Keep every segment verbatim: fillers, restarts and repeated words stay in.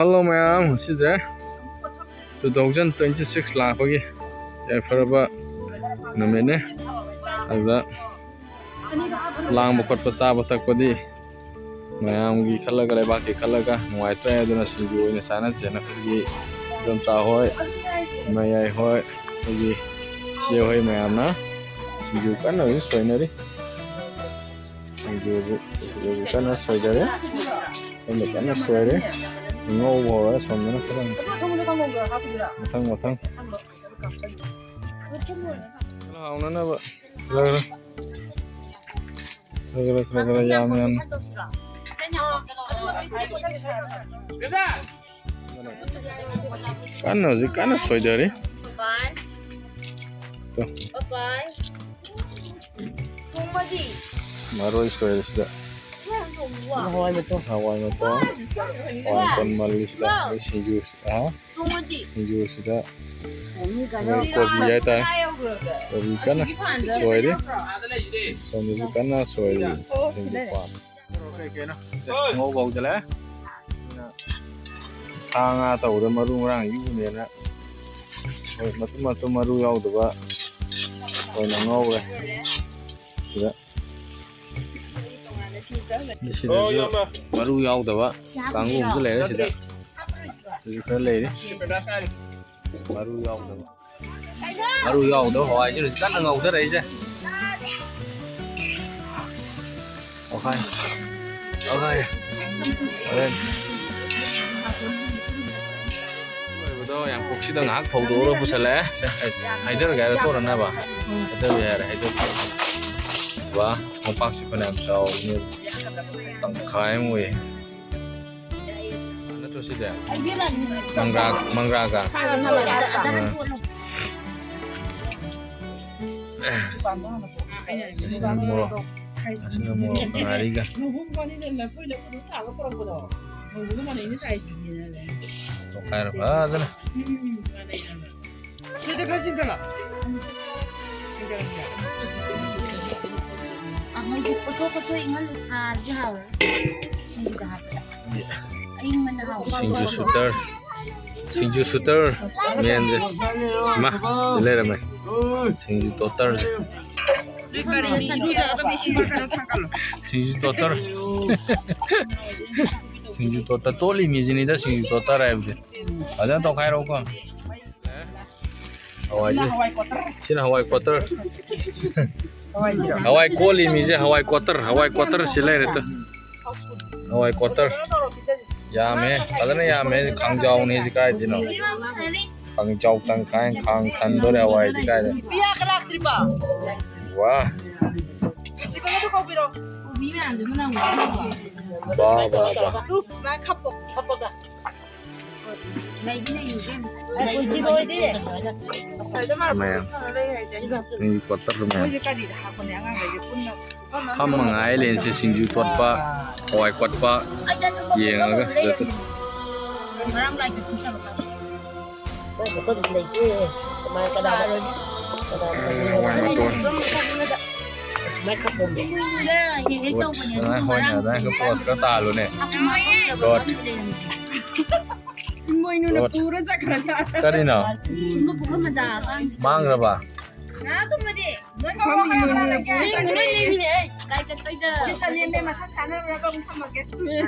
Hello ꯃꯌꯥꯝ, ꯉꯁꯤꯁꯦ two thousand twenty six ꯂꯥꯛꯄꯒꯤ ꯌꯥꯏꯐꯔꯕ ꯅꯨꯃꯤꯠꯅꯦ꯫ ꯑꯗꯨꯗ ꯂꯥꯡꯕ ꯈꯣꯠꯄ, ꯆꯥꯕ ꯊꯛꯄꯗꯤ ꯃꯌꯥꯝꯒꯤ ꯈꯜꯂꯒ, ꯂꯩꯕꯥꯛꯀꯤ ꯈꯜꯂꯒ ꯅꯨꯡꯉꯥꯏꯇ꯭ꯔꯦ꯫ ꯑꯗꯨꯅ ꯁꯤꯡꯖꯨ ꯑꯣꯏꯅ ꯆꯥꯅꯁꯦꯅ ꯑꯩꯈꯣꯏꯒꯤ ꯏꯗꯣꯝꯆꯥ ꯍꯣꯏ, ꯃꯌꯥꯏ ꯍꯣꯏ, ꯑꯩꯈꯣꯏꯒꯤ ꯏꯆꯦ ꯍꯣꯏ ꯃꯌꯥꯝꯅ ꯁꯤꯡꯖꯨ ꯀꯟꯅ ꯍꯧꯖꯤꯛ ꯁꯣꯏꯅꯔꯤ꯫ ꯁꯤꯡꯖꯨꯕꯨ ꯁꯤꯡꯖꯨꯕꯨ ꯀꯟꯅ ꯁꯣꯏꯗꯔꯦ꯫ ꯀꯟꯅ ꯀꯟꯅ ꯁꯣꯏꯔꯦ꯫ ꯉꯧꯕ ꯍꯧꯔꯦ ꯁꯣꯝꯗꯅ ꯈꯤꯇꯪ꯫ ꯃꯊꯪ ꯃꯊꯪ꯫ ꯍꯥꯎꯅꯅꯕ ꯈꯔ ꯈꯔ ꯈꯔ ꯈꯔ ꯈꯔ ꯌꯥꯝ ꯌꯥꯝ꯫ ꯀꯟꯅ ꯍꯧꯖꯤꯛ ꯀꯟꯅ ꯁꯣꯏꯗꯔꯤ꯫ ꯇꯨ꯫ ꯃꯔꯣꯏ ꯁꯣꯏꯔꯦ ꯁꯤꯗ꯫ ꯍꯋꯥꯏ ꯃꯇꯣꯟ꯫ ꯍꯋꯥꯏ ꯃꯇꯣꯟ ꯃꯜꯂꯤ ꯁꯤꯗ꯫ ꯑꯗꯩ ꯁꯤꯡꯖꯨ, ꯑꯍꯥ꯫ ꯁꯤꯡꯖꯨꯁꯤꯗ ꯑꯩꯈꯣꯏ ꯀꯣꯕꯤ ꯍꯥꯏꯇꯥꯔꯦ꯫ ꯀꯣꯕꯤ ꯀꯟꯅ ꯁꯣꯏꯔꯤ꯫ ꯁꯣꯝꯗꯁꯨ ꯀꯟꯅ ꯁꯣꯏꯔꯤ꯫ ꯁꯤꯡꯖꯨ ꯄꯥꯟ꯫ ꯀꯩ ꯀꯩꯅꯣ? ꯉꯧꯕ ꯍꯧꯖꯤꯜꯂꯦ꯫ ꯁꯥ ꯉꯥ ꯇꯧꯕꯗ ꯃꯔꯨ ꯃꯔꯥꯡ ꯌꯨꯝꯅꯦꯅ ꯍꯣꯏ, ꯃꯇꯨꯝ ꯃꯇꯨꯝ ꯃꯔꯨ ꯌꯥꯎꯗꯕ ꯑꯣꯏꯅ ꯉꯧꯔꯦ꯫ ꯁꯤꯗ ꯁꯤꯗꯁꯨ ꯃꯔꯨ ꯌꯥꯎꯗꯕ ꯀꯥꯡꯕꯨ ꯑꯃꯁꯨ ꯂꯩꯔꯦ ꯁꯤꯗ꯫ ꯁꯤꯁꯨ ꯈꯔ ꯂꯩꯔꯤ꯫ ꯃꯔꯨ ꯌꯥꯎꯗꯕ꯫ ꯃꯔꯨ ꯌꯥꯎꯗꯕ ꯍꯋꯥꯏꯁꯦ ꯍꯧꯖꯤꯛ ꯀꯟꯅ ꯉꯧꯊꯔꯛꯏꯁꯦ꯫ ꯑꯣꯈꯥꯏ꯫ ꯑꯣꯈꯥꯏ꯫ ꯍꯣꯔꯦꯟ꯫ ꯂꯣꯏꯕꯗꯣ ꯌꯥꯡꯀꯣꯛꯁꯤꯗ ꯉꯥꯏꯍꯥꯛ ꯐꯧꯗꯣꯛꯑꯒ ꯄꯨꯁꯜꯂꯛꯑꯦ꯫ ꯁꯦ, ꯍꯩꯊꯔꯒꯦ ꯍꯥꯏꯔ ꯇꯣꯔꯅꯕ? ꯍꯩꯊꯔꯒꯦ ꯍꯥꯏꯔꯦ, ꯍꯩꯊꯔꯒꯦ꯫ ꯋꯥ, ꯃꯣꯝꯄꯥꯛꯁꯤ ꯐꯅꯌꯥꯝ ꯆꯥꯎꯕꯅꯦ꯫ ꯇꯪꯈꯥꯏ ꯑꯃ ꯑꯣꯏꯌꯦ꯫ ꯅꯠꯇ꯭ꯔꯣ ꯁꯤꯗꯤ? ꯃꯪꯒ꯭ꯔꯥ, ꯃꯪꯒ꯭ꯔꯥꯒ꯫ ꯑꯥ꯫ ꯑꯁꯤꯅ ꯃꯣꯔꯣꯛ꯫ ꯑꯁꯤꯅ ꯃꯣꯔꯣꯛꯀ ꯉꯥꯔꯤꯒ꯫ ꯇꯣꯈꯥꯏꯔ ꯐꯖꯅ꯫ ꯑꯉꯧꯕ ꯀꯣꯊꯣꯛ ꯀꯣꯊꯣꯛ ꯏꯪꯍꯜꯂꯨ, ꯁꯥꯔꯗꯤ ꯍꯥꯎꯔꯣꯏ꯫ ꯁꯤꯡꯖꯨꯗ ꯍꯥꯞꯄꯗ꯫ ꯑꯌꯤꯡꯕꯅ ꯍꯥꯎꯕ꯫ ꯁꯤꯡꯖꯨ ꯁꯨꯇꯔ, ꯁꯤꯡꯖꯨ ꯁꯨꯇꯔ ꯃꯦꯟꯁꯦ꯫ ꯏꯃꯥ, ꯁꯤ ꯂꯩꯔꯝꯃꯦ꯫ ꯁꯤꯡꯖꯨ ꯇꯣꯇꯔꯁꯦ꯫ ꯅꯣꯏ ꯀꯔꯤ ꯏꯔꯨꯖꯔꯒ ꯃꯦꯁꯤ ꯀꯩꯅꯣ ꯊꯥꯡꯀꯠꯂꯣ꯫ ꯁꯤꯡꯖꯨ ꯇꯣꯇꯔ꯫ ꯁꯤꯡꯖꯨ ꯇꯣꯇꯔ꯫ ꯇꯣꯠꯂꯤ ꯃꯤꯁꯤꯅꯤꯗ ꯁꯤꯡꯖꯨ ꯇꯣꯇꯔ ꯍꯥꯏꯕꯁꯦ꯫ ꯐꯖꯅ ꯇꯧꯈꯥꯏꯔꯛꯎꯀꯣ꯫ ꯍꯋꯥꯏꯁꯦ꯫ ꯁꯤꯅ ꯍꯋꯥꯏ ꯀ꯭ꯋꯥꯇꯔ꯫ ꯁꯤꯅ ꯍꯋꯥꯏ ꯀ꯭ꯋꯥꯇꯔ꯫ ꯍꯋꯥꯏ ꯀꯣꯠꯂꯤ ꯃꯤꯁꯦ ꯍꯋꯥꯏ ꯀ꯭ꯋꯥꯇꯔ, ꯍꯋꯥꯏ ꯀ꯭ꯋꯥꯇꯔ ꯁꯤ ꯂꯩꯔꯦ ꯇꯨ꯫ ꯍꯋꯥꯏ ꯀ꯭ꯋꯥꯇꯔ꯫ ꯌꯥꯝꯃꯦ, ꯐꯖꯅ ꯌꯥꯝꯃꯦ꯫ ꯈꯥꯡꯖꯥꯎꯅꯦ ꯁꯤ ꯀꯥꯏꯗꯩꯅꯣ? ꯈꯥꯡꯖꯥꯎ ꯇꯪꯈꯥꯏ, ꯈꯥꯡ ꯊꯟꯗꯣꯔꯦ ꯍꯋꯥꯏꯁꯤ ꯀꯥꯏꯗ? ꯅꯨꯄꯤ ꯀꯅꯥ ꯂꯥꯛꯇ꯭ꯔꯤꯕꯣ? ꯋꯥ꯫ ꯁꯤꯕꯒꯗꯨ ꯀꯧꯕꯤꯔꯣ꯫ ꯕꯥ, ꯕꯥ, ꯕꯥ꯫ ꯎ, ꯃꯥ ꯈꯞꯄꯣ꯫ ꯈꯞꯄꯒ꯫ ꯃꯌꯥꯝ꯫ ꯃꯤ ꯀ꯭ꯋꯥꯇꯔ ꯃꯌꯥꯝ꯫ ꯐꯝꯃ ꯉꯥꯏ ꯂꯩꯔꯤꯁꯦ ꯁꯤꯡꯖꯨ ꯇꯣꯠꯄ, ꯍꯋꯥꯏ ꯀꯣꯠꯄ ꯌꯦꯡꯉꯒ ꯁꯤꯗ꯫ ꯍꯋꯥꯏ ꯃꯇꯣꯟ꯫ ꯍꯣꯏꯅꯦ, ꯑꯗꯥꯏ ꯈꯔ ꯄꯣꯠ ꯈꯔ ꯇꯥꯍꯜꯂꯨꯅꯦ꯫ ꯏꯃꯣꯏꯅꯨꯅ ꯄꯨꯔ ꯆꯠꯈ꯭ꯔꯖꯥꯠꯂ? ꯀꯔꯤꯅꯣ? ꯁꯨꯝꯕ ꯄꯨꯈꯝ ꯃꯆꯥ ꯑꯃ꯫ ꯃꯥꯡꯈ꯭ꯔꯕ? ꯉꯥꯒꯨꯝꯕꯗꯤ ꯂꯣꯏ ꯐꯝꯃꯤ ꯃꯣꯏꯅ꯫ ꯃꯣꯏ ꯂꯣꯏ ꯂꯩꯃꯤꯅꯦ꯫ ꯑꯩ ꯀꯥꯏ ꯆꯠꯄꯩꯗ? ꯁꯤ ꯆꯠꯂꯦꯅꯦ, ꯃꯊꯪ ꯁꯥꯟꯅꯔꯨꯔꯒ ꯑꯃꯨꯛ ꯊꯝꯃꯒꯦ꯫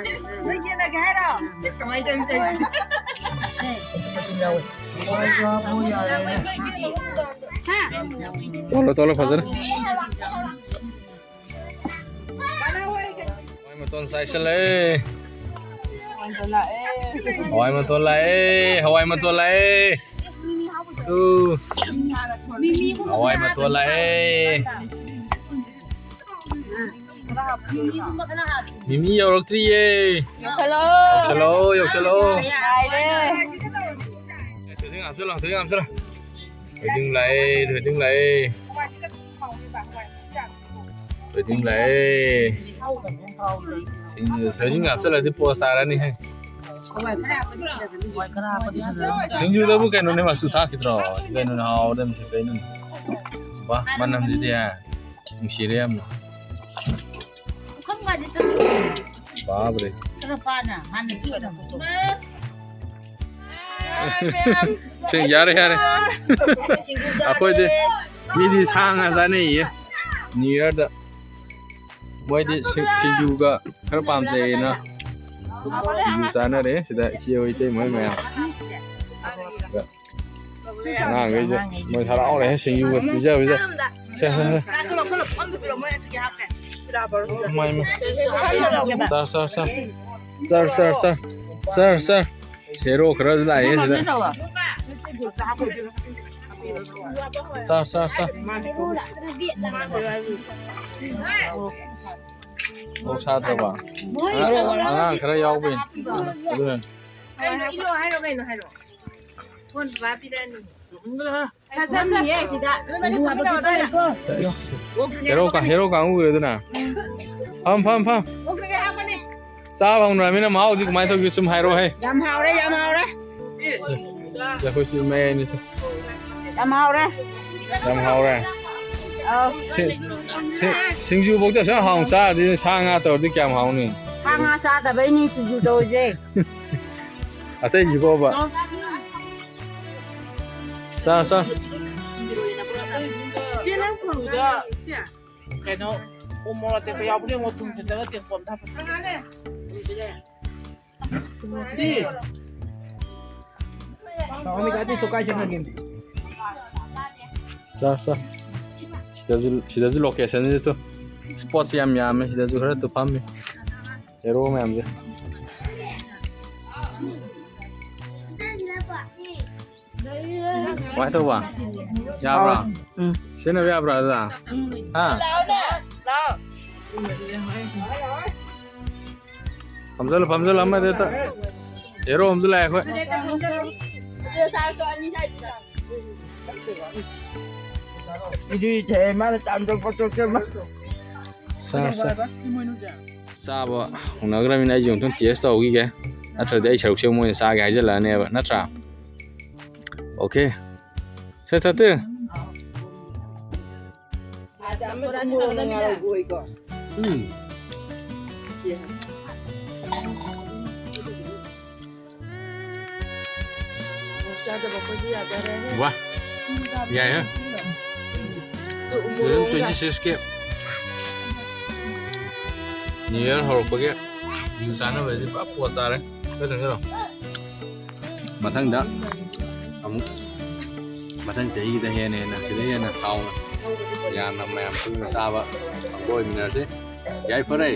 ꯅꯣꯏ ꯌꯦꯟꯅꯒꯦ ꯍꯥꯏꯔꯣ? ꯀꯃꯥꯏꯅ ꯇꯧꯔꯤ? ꯇꯣꯠꯂꯣ, ꯇꯣꯠꯂꯣ, ꯐꯖꯅ꯫ ꯍꯋꯥꯏ ꯃꯇꯣꯟ ꯆꯥꯏꯁꯜꯂꯦ꯫ ꯍꯋꯥꯏ ꯃꯇꯣꯟ ꯂꯥꯛꯑꯦ, ꯍꯋꯥꯏ ꯃꯇꯣꯟ ꯂꯥꯛꯑꯦ꯫ ꯎ꯫ ꯍꯋꯥꯏ ꯃꯇꯣꯟ ꯂꯥꯛꯑꯦ꯫ ꯃꯤꯃꯤ ꯌꯧꯔꯛꯇ꯭ꯔꯤꯌꯦ꯫ ꯌꯧꯁꯜꯂꯣ꯫ ꯌꯧꯁꯜꯂꯣ, ꯌꯧꯁꯜꯂꯣ꯫ ꯉꯥꯏꯔꯦ꯫ ꯊꯣꯏꯗꯤꯡ ꯍꯥꯞꯆꯜꯂꯣ, ꯊꯣꯏꯗꯤꯡ ꯍꯥꯞꯆꯜꯂꯣ꯫ ꯊꯣꯏꯗꯤꯡ ꯂꯥꯛꯑꯦ, ꯊꯣꯏꯗꯤꯡ ꯂꯥꯛꯑꯦ꯫ ꯊꯣꯏꯗꯤꯡ ꯂꯥꯛꯑꯦ꯫ ꯁꯤꯡꯖꯨꯗ ꯊꯣꯏꯗꯤꯡ ꯍꯥꯞꯆꯜꯂꯗꯤ ꯄꯣꯁ ꯇꯥꯔꯅꯤꯍꯦ꯫ ꯁꯤꯡꯖꯨꯗꯕꯨ ꯀꯩꯅꯣꯅꯦ, ꯃꯆꯨ ꯊꯥꯛꯈꯤꯗ꯭ꯔꯣ? ꯁꯤ ꯀꯩꯅꯣꯅꯦ, ꯍꯥꯎꯔꯗꯕꯅꯤ ꯁꯤ ꯀꯩꯅꯣꯅꯦ꯫ ꯋꯥ, ꯃꯅꯝꯁꯤꯗꯤ, ꯍꯥ? ꯅꯨꯡꯁꯤꯔꯦ ꯌꯥꯝꯅ꯫ ꯄꯨꯈꯝꯒꯥꯁꯦ ꯆꯪꯉꯛꯑꯣ꯫ ꯕꯥꯕ꯭ꯔꯦ꯫ ꯈꯔ ꯄꯥꯅ ꯍꯥꯟꯅ ꯄꯤꯔꯝꯃꯣ꯫ ꯁꯦ, ꯌꯥꯔꯦ, ꯌꯥꯔꯦ꯫ ꯁꯤꯡꯖꯨ ꯆꯥꯔꯦ꯫ ꯑꯩꯈꯣꯏꯗꯤ ꯃꯤꯗꯤ ꯁꯥ ꯉꯥ ꯆꯥꯅꯩꯌꯦ ꯅ꯭ꯌꯨ ꯌꯔꯗ꯫ ꯃꯣꯏꯗꯤ ꯁꯤ-, ꯁꯤꯡꯖꯨꯒ ꯈꯔ ꯄꯥꯝꯖꯩꯌꯦꯅ ꯁꯤꯡꯖꯨ ꯆꯥꯅꯔꯦ ꯁꯤꯗ ꯏꯆꯦ ꯍꯣꯏ, ꯏꯇꯩꯃ ꯍꯣꯏ ꯃꯌꯥꯝ꯫ ꯑꯉꯥꯡꯈꯩꯁꯦ ꯃꯣꯏ ꯍꯔꯥꯎꯔꯦ, ꯁꯤꯡꯖꯨꯒ ꯄꯤꯖꯕꯁꯤꯗ꯫ ꯁꯦ, ꯁꯦ, ꯁꯦ꯫ ꯃꯥꯏ, ꯃꯥꯏ꯫ ꯆꯥ, ꯆꯥ, ꯆꯥ꯫ ꯆꯥ, ꯆꯥ, ꯆꯥ꯫ ꯆꯥ, ꯆꯥ꯫ ꯁꯦꯔꯣ ꯈꯔꯁꯨ ꯂꯥꯛꯑꯦ ꯁꯤꯗ꯫ ꯆꯥ, ꯆꯥ, ꯆꯥ꯫ ꯑꯣꯛ ꯁꯥꯗ꯭ꯔꯕ? ꯑꯉꯥꯡ ꯈꯔ ꯌꯥꯎꯕꯩꯅꯦ꯫ ꯑꯗꯨꯅꯅꯦ꯫ ꯀꯩꯅꯣ, ꯏꯜꯂꯣ ꯍꯥꯏꯔꯣ, ꯀꯩꯅꯣ ꯍꯥꯏꯔꯣ꯫ ꯐꯣꯟ ꯕꯕꯥ ꯄꯤꯔꯛꯑꯅꯤ꯫ ꯁꯠ, ꯁꯠ, ꯁꯠ꯫ ꯐꯝꯃꯤꯌꯦ ꯁꯤꯗ꯫ ꯅꯣꯏꯕꯅꯤ ꯐꯝꯃꯤꯟꯅꯧ ꯑꯗꯥꯏꯗ꯫ ꯍꯦꯔꯣ ꯀꯥ-, ꯍꯦꯔꯣ ꯀꯥꯡꯕꯨ ꯑꯣꯏꯗꯨꯅ꯫ ꯐꯝ, ꯐꯝ, ꯐꯝ꯫ ꯑꯣꯛꯇꯒꯤ ꯍꯥꯞꯄꯅꯤ꯫ ꯆꯥꯕ ꯍꯧꯅꯔꯃꯤꯅ ꯃꯍꯥꯎꯁꯤ ꯀꯃꯥꯏꯅ ꯇꯧꯒꯦ ꯁꯨꯝ ꯍꯥꯏꯔꯛꯑꯣ ꯍꯦ꯫ ꯌꯥꯝ ꯍꯥꯎꯔꯦ, ꯌꯥꯝ ꯍꯥꯎꯔꯦ꯫ ꯑꯦ, ꯑꯩꯈꯣꯏꯁꯨ ꯃꯌꯥꯏꯅꯤ꯫ ꯌꯥꯝ ꯍꯥꯎꯔꯦ꯫ ꯌꯥꯝ ꯍꯥꯎꯔꯦ꯫ ꯑꯧ꯫ ꯁꯤ-, ꯁꯤ-, ꯁꯤꯡꯖꯨꯐꯧꯗ ꯑꯁꯨꯛ ꯍꯥꯎꯅ ꯆꯥꯔꯗꯤ ꯁꯥ ꯉꯥ ꯇꯧꯔꯗꯤ ꯀꯌꯥꯝ ꯍꯥꯎꯅꯤ? ꯁꯥ ꯉꯥ ꯆꯥꯗꯕꯩꯅꯤ ꯁꯤꯡꯖꯨ ꯇꯧꯔꯤꯁꯦ꯫ ꯑꯇꯩꯁꯤꯕꯣꯕ? ꯆꯥ, ꯆꯥ꯫ ꯏꯆꯦ, ꯅꯪ ꯐꯣꯟꯗ ꯀꯩꯅꯣ, ꯎ ꯃꯣꯔꯣꯛ ꯑꯇꯦꯛꯄ ꯌꯥꯎꯕ꯭ꯔꯥ ꯌꯦꯡꯉꯣ, ꯊꯨꯝ ꯈꯤꯇꯪꯒ ꯇꯦꯡꯀꯣꯠ ꯑꯃ ꯊꯥ-꯫ ꯆꯥ, ꯆꯥ꯫ ꯁꯤꯗꯁꯨ, ꯁꯤꯗꯁꯨ location ꯁꯦ ꯇꯨ꯫ Spot ꯁꯦ ꯌꯥꯝ ꯌꯥꯝꯃꯦ꯫ ꯁꯤꯗꯁꯨ ꯈꯔ ꯇꯨ ꯐꯝꯃꯤ꯫ ꯍꯦꯔꯣ ꯃꯌꯥꯝꯁꯦ꯫ ꯀꯃꯥꯏꯅ ꯇꯧꯕ? ꯌꯥꯕ꯭ꯔꯥ? ꯎꯝ꯫ ꯁꯤꯖꯤꯟꯅꯕ ꯌꯥꯕ꯭ꯔꯥ ꯑꯗꯨꯗ? ꯍꯥ? ꯐꯝꯖꯜꯂꯨ, ꯐꯝꯖꯜꯂꯨ, ꯑꯃꯗ ꯍꯦꯛꯇ꯫ ꯍꯦꯔꯣ ꯑꯃꯁꯨ ꯂꯥꯛꯑꯦ ꯑꯩꯈꯣꯏ꯫ ꯑꯗꯨ ꯆꯥꯔꯁꯨ ꯑꯅꯤ ꯁꯥꯏꯗꯨꯗ꯫ ꯏꯗꯨꯏ ꯊꯦ, ꯃꯥꯅ ꯇꯥꯟꯗꯣꯛ ꯈꯣꯠꯇꯣꯛ ꯁꯦꯝꯕ꯫ ꯆꯥ, ꯆꯥ꯫ ꯆꯥꯕ ꯍꯧꯅꯈ꯭ꯔꯃꯤꯅ ꯑꯩꯁꯨ ꯑꯃꯨꯛꯇꯪ taste ꯇꯧꯈꯤꯒꯦ꯫ ꯅꯠꯇ꯭ꯔꯗꯤ ꯑꯩ ꯁꯔꯨꯛꯁꯦ ꯃꯣꯏꯅ ꯆꯥꯒꯦ ꯍꯥꯏꯖꯜꯂꯛꯑꯅꯦꯕ, ꯅꯠꯇ꯭ꯔꯥ? Okay꯫ ꯁꯦ, ꯊꯠꯇꯦ꯫ ꯎꯝ꯫ ꯆꯥꯗꯕ ꯑꯩꯈꯣꯏꯗꯤ ꯌꯥꯖꯔꯦ꯫ ꯋꯥ, ꯌꯥꯏꯍꯦ꯫ ꯇꯨ ꯎꯃꯣꯔꯣꯛ ꯑꯃꯒ꯫ Twenty six ꯀꯤ New Year ꯍꯧꯔꯛꯄꯒꯤ ꯌꯨ ꯆꯥꯅꯕꯗꯤ ꯄꯨꯔꯥ ꯄꯣꯠ ꯆꯥꯔꯦ꯫ ꯈꯔ ꯆꯪꯁꯤꯜꯂꯣ꯫ ꯃꯊꯪꯗ ꯑꯃꯨꯛ, ꯃꯊꯪ ꯆꯍꯤꯒꯤꯗ ꯍꯦꯟꯅ ꯍꯦꯟꯅ ꯁꯤꯗ ꯍꯦꯟꯅ ꯍꯥꯎꯅ ꯌꯥꯝꯅ ꯃꯌꯥꯝ ꯄꯨꯟꯅ ꯆꯥꯕ ꯐꯪꯕ ꯑꯣꯏꯃꯤꯟꯅꯔꯁꯤ꯫ ꯌꯥꯏꯐꯔꯦ꯫